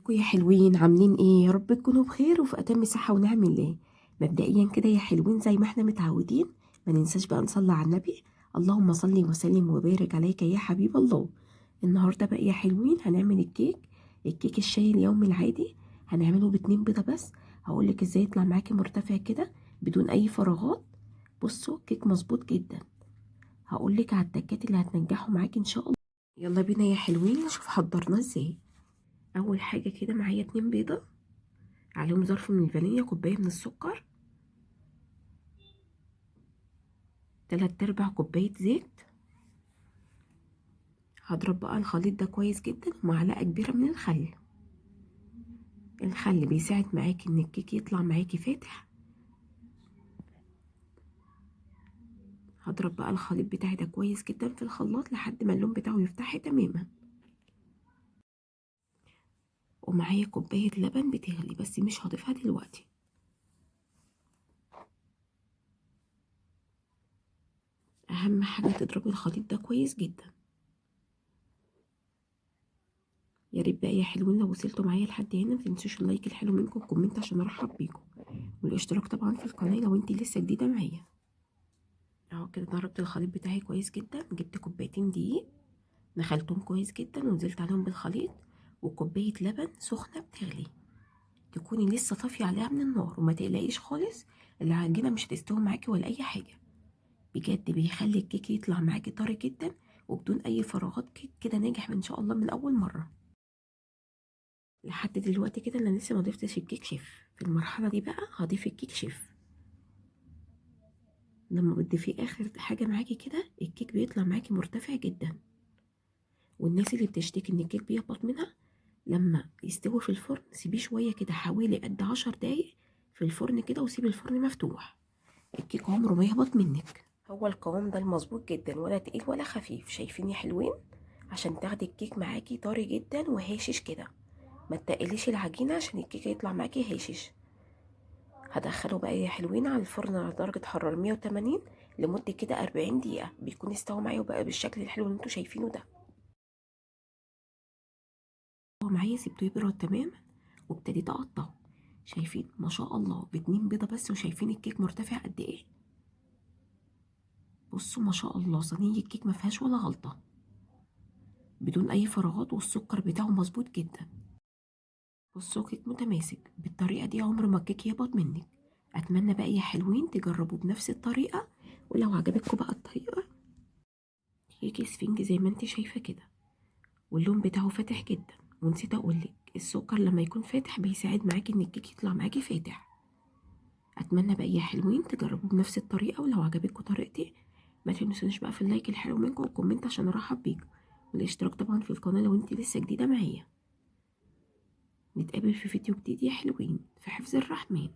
ازيكم يا حلوين؟ عاملين ايه؟ يا رب تكونوا بخير وفي اتم صحة ونعم الله. مبدئيا كده يا حلوين زي ما احنا متعودين ما ننساش بقى نصلي على النبي، اللهم صل وسلم وبارك عليك يا حبيب الله. النهارده بقى يا حلوين هنعمل الكيك الشاي اليومي العادي، هنعمله ب2 بيضة بس. هقولك ازاي يطلع معاكي مرتفع كده بدون اي فراغات. بصوا كيك مظبوط جدا، هقولك على التكات اللي هتنجحه معاكي ان شاء الله. يلا بينا يا حلوين نشوف حضرناه ازاي. اول حاجة كده معايا 2 بيضة عليهم ظرف من الفانيليا، كوباية من السكر، 3/4 كوباية زيت. هضرب بقى الخليط ده كويس جدا، ومعلقة كبيرة من الخل. الخل بيساعد معاكي ان الكيك يطلع معاكي فاتح. هضرب بقى الخليط بتاعي ده كويس جدا في الخلاط لحد ما اللون بتاعه يفتح تماما. ومعايا كوباية لبن بتغلي بس مش هضيفها دلوقتي. اهم حاجة تضربي الخليط ده كويس جدا. يا ريت بقى يا حلوين لو وصلتوا معايا لحد هنا ما تنسوش ال like الحلو منكم وال comment عشان ارحب بيكم، والاشتراك طبعا في القناة لو انت لسه جديدة معايا. اهو كده ضربت الخليط بتاعي كويس جدا. جبت كوبايتين دقيق نخلتهم كويس جدا ونزلت عليهم بالخليط، وكوبايه لبن سخنة بتغلي، تكوني لسه طافية عليها من النار، وما تقلقيش خالص العجينة مش هتستوي معاكي ولا اي حاجة. بجد بيخلي الكيك يطلع معاكي طري جدا وبدون اي فراغات، كيك كده ناجح ان شاء الله من اول مرة. لحد دلوقتي كده انا لسه ما ضفتش الكيك شيف. في المرحلة دي بقى هضيف الكيك شيف. لما بتضيفيه اخر حاجة معاكي كده الكيك بيطلع معاكي مرتفع جدا. والناس اللي بتشتكي ان الكيك بيهبط منها، لما يستوي في الفرن سيبيه شوية كده حوالي قد 10 دقايق في الفرن كده، وسيبي الفرن مفتوح، الكيك عمره ما يهبط منك. هو القوام ده المظبوط جدا، ولا تقيل ولا خفيف. شايفين يا حلوين؟ عشان تاخدي الكيك معاكي طري جدا وهاشش كده، ما تقليش العجينة عشان الكيك يطلع معاكي هاشش. هدخله بقى يا حلوين على الفرن على درجه حرارة 180 لمدة كده 40 دقيقة، بيكون استوى معايا وبقى بالشكل الحلو اللي انتوا شايفينه ده. هو معايا سبته يبرد تماما وابتديت اقطعه. شايفين ما شاء الله ب2 بيضة بس، وشايفين الكيك مرتفع قد ايه؟ بصوا ما شاء الله صينية الكيك ما فيهاش ولا غلطه، بدون اي فراغات، والسكر بتاعه مظبوط جدا. بصوا كيك متماسك. بالطريقة دي عمر ما الكيك يهبط منك. اتمنى بقى يا حلوين تجربوا بنفس الطريقة، ولو عجبتكم بقى الطريقة كيك سفنج زي ما انت شايفه كده، واللون بتاعه فاتح جدا. ونسيت اقولك السكر لما يكون فاتح بيساعد معاكي ان الكيك يطلع معاكي فاتح. اتمنى بقى يا حلوين تجربوا بنفس الطريقة، ولو عجبتكم طريقتي ما تنسونيش بقى في ال like الحلو منكم وال comment عشان ارحب بيكم، والاشتراك طبعا في القناة لو انت لسه جديدة معايا. نتقابل في فيديو جديد يا حلوين، في حفظ الرحمن.